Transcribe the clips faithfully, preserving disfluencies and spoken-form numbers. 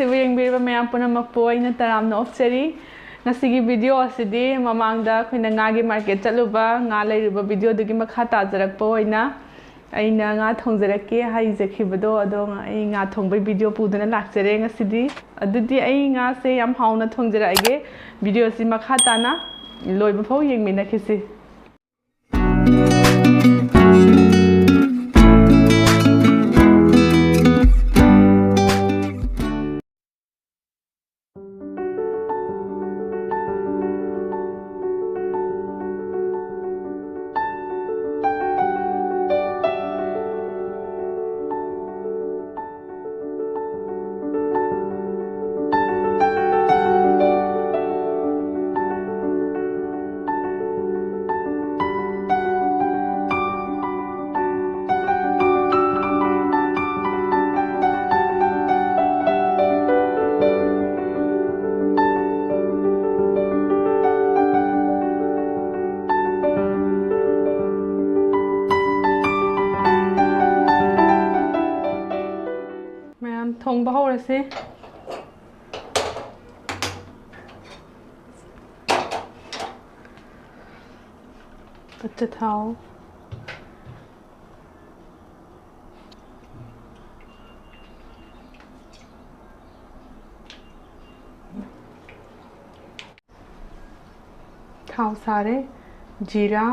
ꯁꯤꯕꯨ ꯌꯦꯡꯕꯤꯔꯤꯕ ꯃꯌꯥꯝ ꯄꯨꯝꯅꯃꯛꯄꯨ ꯑꯩꯅ ꯇꯔꯥꯝꯅ ꯑꯣꯛꯆꯔꯤ꯫ ꯉꯁꯤꯒꯤ ꯚꯤꯗꯤꯑꯣ ꯑꯁꯤꯗꯤ ꯃꯃꯥꯡꯗ ꯑꯩꯈꯣꯏꯅ ꯉꯥꯒꯤ ꯃꯥꯔꯀꯦꯠ ꯆꯠꯂꯨꯕ, ꯉꯥ ꯂꯩꯔꯨꯕ ꯚꯤꯗꯤꯑꯣꯗꯨꯒꯤ ꯃꯈꯥ ꯇꯥꯖꯔꯛꯄ ꯑꯣꯏꯅ ꯑꯩꯅ ꯉꯥ ꯊꯣꯡꯖꯔꯛꯀꯦ ꯍꯥꯏꯖꯈꯤꯕꯗꯣ, ꯑꯗꯣ ꯑꯩ ꯉꯥ ꯊꯣꯡꯕꯒꯤ ꯚꯤꯗꯤꯑꯣ ꯄꯨꯗꯨꯅ ꯂꯥꯛꯆꯔꯦ ꯉꯁꯤꯗꯤ꯫ ꯑꯗꯨꯗꯤ ꯑꯩ ꯉꯥꯁꯦ ꯌꯥꯝ ꯍꯥꯎꯅ ꯊꯣꯡꯖꯔꯛꯑꯒꯦ꯫ ꯚꯤꯗꯤꯑꯣꯁꯤ ꯃꯈꯥ ꯇꯥꯅ ꯂꯣꯏꯕ ꯐꯥꯎ ꯌꯦꯡꯃꯤꯟꯅꯈꯤꯁꯤ꯫ ꯃꯌꯥꯝ ꯊꯣꯡꯕ ꯍꯧꯔꯁꯦ꯫ ꯑꯆꯥꯊꯥꯎ꯫ ꯊꯥꯎ ꯁꯥꯔꯦ꯫ ꯖꯤꯔꯥ,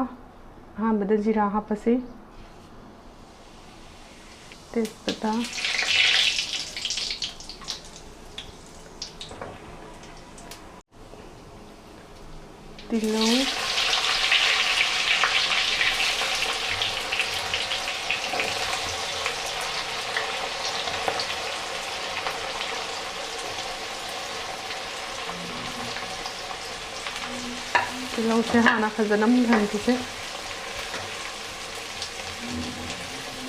ꯑꯍꯥꯟꯕꯗ ꯖꯤꯔꯥ ꯍꯥꯞꯄꯁꯤ꯫ ꯇꯦꯖꯄꯇꯥ, ꯇꯤꯜꯍꯧ, ꯇꯤꯜꯍꯧꯁꯦ ꯍꯥꯟꯅ ꯐꯖꯅ ꯃꯨꯜꯍꯟꯈꯤꯁꯦ꯫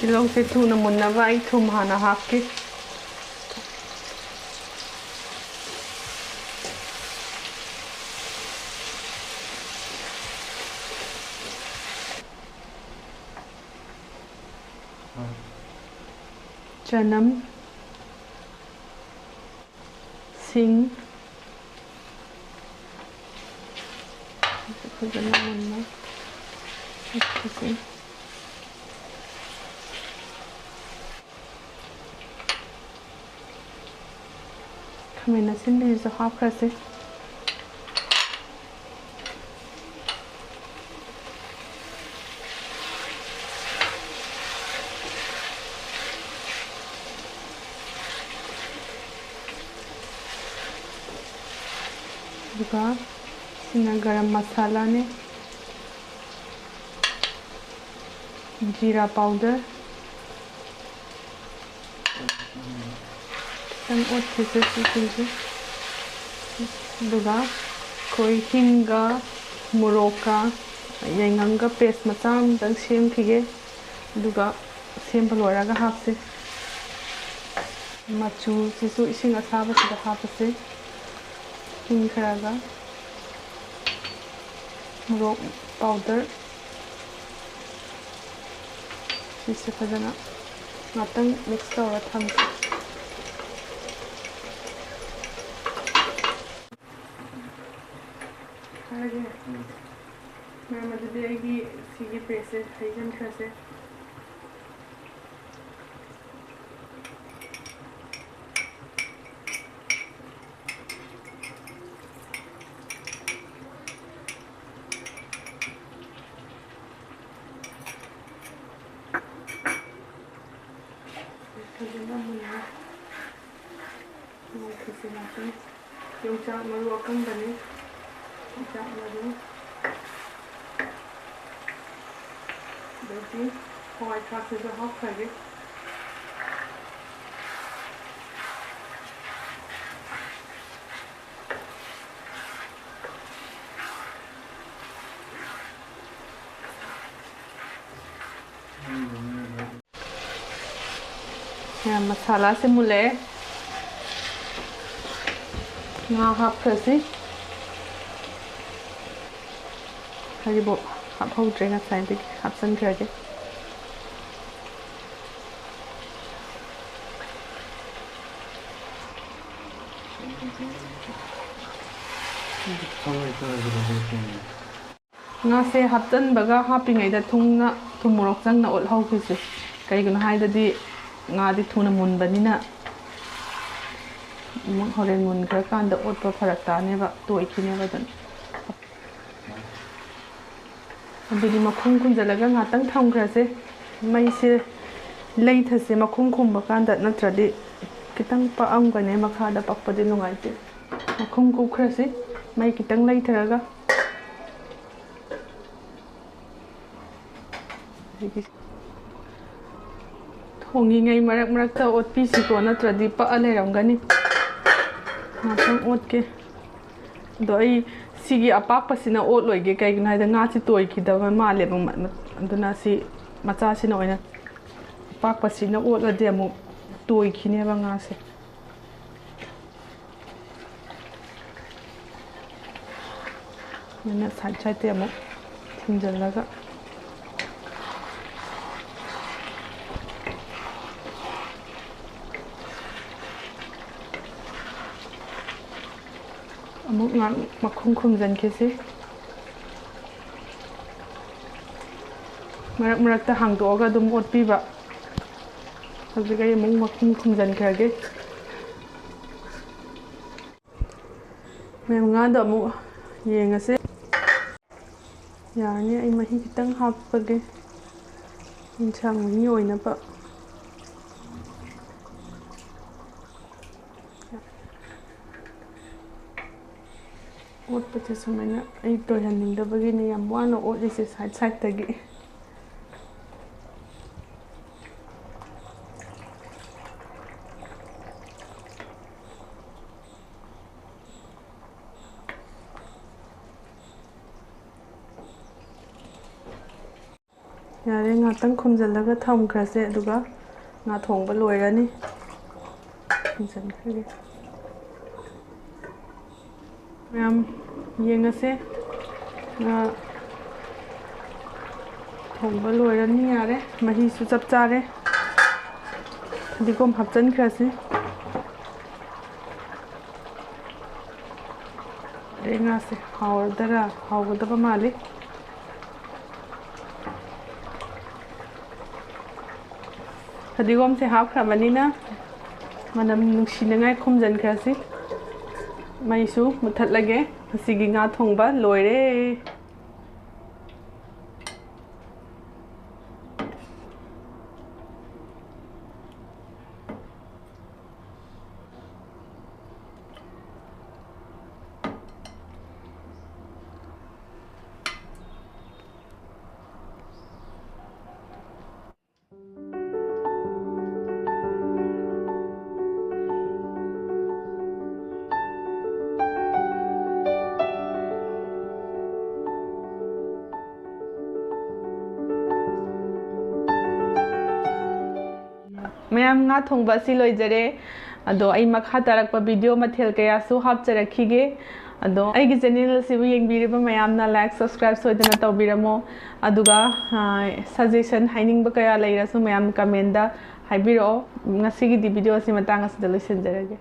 ꯇꯤꯜꯍꯧꯁꯦ ꯊꯨꯅ ꯃꯨꯟꯅꯕ ꯑꯩ ꯊꯨꯝ ꯍꯥꯟꯅ ꯍꯥꯞꯀꯦ꯫ ꯆꯅꯝ, ꯁꯤꯡ ꯐꯖꯅ ꯃꯨꯟꯅ ꯍꯥꯞꯄꯁꯤ꯫ ꯈꯥꯃꯦꯟ ꯑꯁꯤꯟꯕꯤꯁꯤꯁꯨ ꯍꯥꯞꯈ꯭ꯔꯁꯤ꯫ ꯑꯗꯨꯒ ꯁꯤꯅ ꯒꯔꯝ ꯃꯁꯥꯂꯥꯅꯦ, ꯖꯤꯔꯥ ꯄꯥꯎꯗꯔ, ꯈꯤꯇꯪ ꯑꯣꯠꯈꯤꯁꯦ ꯁꯤꯁꯤꯡꯁꯦ꯫ ꯑꯗꯨꯒ ꯑꯩꯈꯣꯏ ꯍꯤꯡꯒ ꯃꯣꯔꯣꯛꯀ ꯌꯥꯏꯉꯪꯒ ꯄꯦꯁ ꯃꯆꯥ ꯑꯃꯇꯪ ꯁꯦꯝꯈꯤꯒꯦ꯫ ꯑꯗꯨꯒ ꯁꯦꯝꯕ ꯂꯣꯏꯔꯒ ꯍꯥꯞꯁꯦ꯫ ꯃꯆꯨꯁꯤꯁꯨ ꯏꯁꯤꯡ ꯑꯁꯥꯕꯁꯤꯗ ꯍꯥꯞꯄꯁꯦ꯫ ꯍꯤꯡ ꯈꯔꯒ ꯃꯣꯔꯣꯛ ꯄꯥꯎꯗꯔ ꯁꯤꯁꯦ ꯐꯖꯅ ꯉꯥꯛꯇꯪ ꯃꯤꯛꯁ ꯇꯧꯔ ꯊꯝꯁꯦ꯫ ꯍꯥꯏꯔꯒꯦ꯫ ꯃꯌꯥꯝ ꯑꯗꯨꯗꯤ ꯑꯩꯒꯤ ꯁꯤꯒꯤ ꯄꯦꯁꯁꯦ ꯍꯩꯖꯤꯟꯈ꯭ꯔꯁꯦ꯫ ꯐꯖꯅ ꯃꯨꯟꯅ ꯉꯧꯈꯤꯁꯤ ꯉꯥꯛꯇꯪ꯫ ꯌꯣꯡꯆꯥꯛ ꯃꯔꯨ ꯑꯀꯪꯕꯅꯤ꯫ ꯌꯣꯡꯆꯥꯛ ꯃꯔꯨ꯫ ꯑꯗꯒꯤ ꯍꯋꯥꯏ ꯊ꯭ꯔꯥꯛꯁꯤꯁꯨ ꯍꯥꯞꯈ꯭ꯔꯒꯦ꯫ ꯃꯁꯥꯂꯥꯁꯦ ꯃꯨꯜꯂꯛꯑꯦ꯫ ꯉꯥ ꯍꯥꯞꯈ꯭ꯔꯁꯤ꯫ ꯍꯔꯤꯕꯣꯞ ꯍꯥꯞꯍꯧꯗ꯭ꯔꯦ, ꯉꯁꯥꯏꯗꯒꯤ ꯍꯥꯞꯆꯤꯟꯈ꯭ꯔꯒꯦ꯫ ꯉꯥꯁꯦ ꯍꯥꯞꯆꯤꯟꯕꯒ ꯍꯥꯞꯄꯤꯉꯩꯗ ꯊꯨꯝꯅ, ꯊꯨꯝ ꯃꯣꯔꯣꯛ ꯆꯪꯅ ꯑꯣꯠꯍꯧꯈꯤꯁꯦ꯫ ꯀꯩꯒꯤꯅꯣ ꯍꯥꯏꯔꯗꯤ ꯉꯥꯗꯤ ꯊꯨꯅ ꯃꯨꯟꯕꯅꯤꯅ, ꯑꯃꯨꯛ ꯍꯣꯔꯦꯟ ꯃꯨꯟꯈ꯭ꯔꯀꯥꯟꯗ ꯑꯣꯠꯄ ꯐꯔꯛ ꯇꯥꯅꯦꯕ, ꯇꯣꯏꯈꯤꯅꯦꯕ ꯑꯗꯨꯅ꯫ ꯑꯗꯨꯗꯤ ꯃꯈꯨꯝ ꯈꯨꯝꯖꯤꯜꯂꯒ ꯉꯥꯛꯇꯪ ꯊꯝꯈ꯭ꯔꯁꯦ꯫ ꯃꯩꯁꯦ ꯂꯩꯊꯁꯦ ꯃꯈꯨꯝ ꯈꯨꯝꯕ ꯀꯥꯟꯗ, ꯅꯠꯇ꯭ꯔꯗꯤ ꯈꯤꯇꯪ ꯄꯛꯑꯝꯒꯅꯤ, ꯃꯈꯥꯗ ꯄꯛꯄꯗꯤ ꯅꯨꯡꯉꯥꯏꯇꯦ꯫ ꯃꯈꯨꯝ ꯀꯨꯞꯈ꯭ꯔꯁꯤ, ꯃꯩ ꯈꯤꯇꯪ ꯂꯩꯊꯔꯒ꯫ ꯑꯗꯒꯤ ꯊꯣꯡꯉꯤꯉꯩ ꯃꯔꯛ ꯃꯔꯛꯇ ꯑꯣꯠꯄꯤꯁꯤꯀꯣ, ꯅꯠꯇ꯭ꯔꯗꯤ ꯄꯛꯑ ꯂꯩꯔꯝꯒꯅꯤ꯫ ꯉꯥꯛꯇꯪ ꯑꯣꯠꯀꯦ꯫ ꯑꯗꯣ ꯑꯩ ꯁꯤꯒꯤ ꯑꯄꯥꯛꯄꯁꯤꯅ ꯑꯣꯠꯂꯣꯏꯒꯦ, ꯀꯩꯒꯤꯅꯣ ꯍꯥꯏꯗ ꯉꯥꯁꯤ ꯇꯣꯏꯈꯤꯗꯕ ꯃꯥꯜꯂꯦꯕ, ꯃ-, ꯃ-, ꯑꯗꯨꯅ ꯁꯤ ꯃꯆꯥꯁꯤꯅ ꯑꯣꯏꯅ, ꯑꯄꯥꯛꯄꯁꯤꯅ ꯑꯣꯠꯂꯗꯤ ꯑꯃꯨꯛ ꯇꯣꯏꯈꯤꯅꯦꯕ ꯉꯥꯁꯦ꯫ ꯑꯗꯨꯅ ꯁꯥꯏꯠ ꯁꯥꯏꯠꯇ ꯑꯃꯨꯛ ꯊꯤꯡꯖꯤꯜꯂꯒ꯫ ꯑꯃꯨꯛ ꯉꯥꯛ ꯃꯈꯨꯝ ꯈꯨꯝꯖꯤꯟꯈꯤꯁꯤ꯫ ꯃꯔꯛ ꯃꯔꯛꯇ ꯍꯥꯡꯗꯣꯛꯑꯒ ꯑꯗꯨꯝ ꯑꯣꯠꯄꯤꯕ꯫ ꯍꯧꯖꯤꯛ ꯑꯩ ꯑꯃꯨꯛ ꯃꯈꯨꯝ ꯈꯨꯝꯖꯤꯟꯈ꯭ꯔꯒꯦ꯫ ꯃꯌꯥꯝ, ꯉꯥꯗꯣ ꯑꯃꯨꯛ ꯌꯦꯡꯉꯁꯦ꯫ ꯌꯥꯔꯅꯤ, ꯑꯩ ꯃꯍꯤ ꯈꯤꯇꯪ ꯍꯥꯞꯄꯒꯦ, ꯌꯦꯟꯁꯥꯡ ꯃꯍꯤ ꯑꯣꯏꯅꯕ꯫ ꯑꯣꯠꯄꯁꯦ ꯁꯨꯃꯥꯏꯅ ꯑꯩ ꯇꯣꯏꯍꯟꯅꯤꯡꯗꯕꯒꯤꯅꯦ ꯌꯥꯝ ꯋꯥꯅ ꯑꯣꯠꯂꯤꯁꯦ, ꯁꯥꯏꯠ ꯁꯥꯏꯠꯇꯒꯤ꯫ ꯌꯥꯔꯦ, ꯉꯥꯛꯇꯪ ꯈꯨꯝꯖꯤꯜꯂꯒ ꯊꯝꯈ꯭ꯔꯁꯦ, ꯑꯗꯨꯒ ꯉꯥ ꯊꯣꯡꯕ ꯂꯣꯏꯔꯅꯤ꯫ ꯈꯨꯝꯖꯤꯟꯈ꯭ꯔꯒꯦ꯫ ꯃꯌꯥꯝ, ꯌꯦꯡꯉꯁꯦ꯫ ꯉꯥ ꯊꯣꯡꯕ ꯂꯣꯏꯔꯅꯤ, ꯌꯥꯔꯦ, ꯃꯍꯤꯁꯨ ꯆꯞ ꯆꯥꯔꯦ꯫ ꯐꯗꯤꯒꯣꯝ ꯍꯥꯞꯆꯤꯟꯈ꯭ꯔꯁꯤ꯫ ꯉꯥꯁꯦ ꯍꯥꯎꯔꯗꯔꯥ? ꯍꯥꯎꯒꯗꯕ ꯃꯥꯜꯂꯤ꯫ ꯐꯗꯤꯒꯣꯝꯁꯦ ꯍꯥꯞꯈ꯭ꯔꯕꯅꯤꯅ ꯃꯅꯝ ꯅꯨꯡꯁꯤꯅꯉꯥꯏ ꯈꯨꯝꯖꯤꯟꯈ꯭ꯔꯁꯤ꯫ ꯃꯩꯁꯨ ꯃꯨꯠꯊꯠꯂꯒꯦ꯫ ꯉꯁꯤꯒꯤ ꯉꯥ ꯊꯣꯡꯕ ꯂꯣꯏꯔꯦ꯫ ꯃꯌꯥꯝ, ꯉꯥ ꯊꯣꯡꯕ ꯑꯁꯤ ꯂꯣꯏꯖꯔꯦ꯫ ꯑꯗꯣ ꯑꯩ ꯃꯈꯥ ꯇꯥꯔꯛꯄ ꯚꯤꯗꯤꯑꯣ ꯃꯊꯦꯜ ꯀꯌꯥꯁꯨ ꯍꯥꯞꯆꯔꯛꯈꯤꯒꯦ꯫ ꯑꯗꯣ ꯑꯩꯒꯤ ꯆꯦꯅꯦꯜ ꯑꯁꯤꯕꯨ ꯌꯦꯡꯕꯤꯔꯤꯕ ꯃꯌꯥꯝꯅ ꯂꯥꯏꯛ, ꯁꯕꯁꯀ꯭ꯔꯥꯏꯕ ꯁꯣꯏꯗꯅ ꯇꯧꯕꯤꯔꯝꯃꯣ꯫ ꯑꯗꯨꯒ, ꯑ, ꯁꯖꯦꯁꯟ ꯍꯥꯏꯅꯤꯡꯕ ꯀꯌꯥ ꯂꯩꯔꯁꯨ ꯃꯌꯥꯝ ꯀꯃꯦꯟꯗ ꯍꯥꯏꯕꯤꯔꯛꯑꯣ꯫ ꯉꯁꯤꯒꯤꯗꯤ ꯚꯤꯗꯤꯑꯣ ꯑꯁꯤ ꯃꯇꯥꯡ ꯑꯁꯤꯗ ꯂꯣꯏꯁꯤꯟꯖꯔꯒꯦ꯫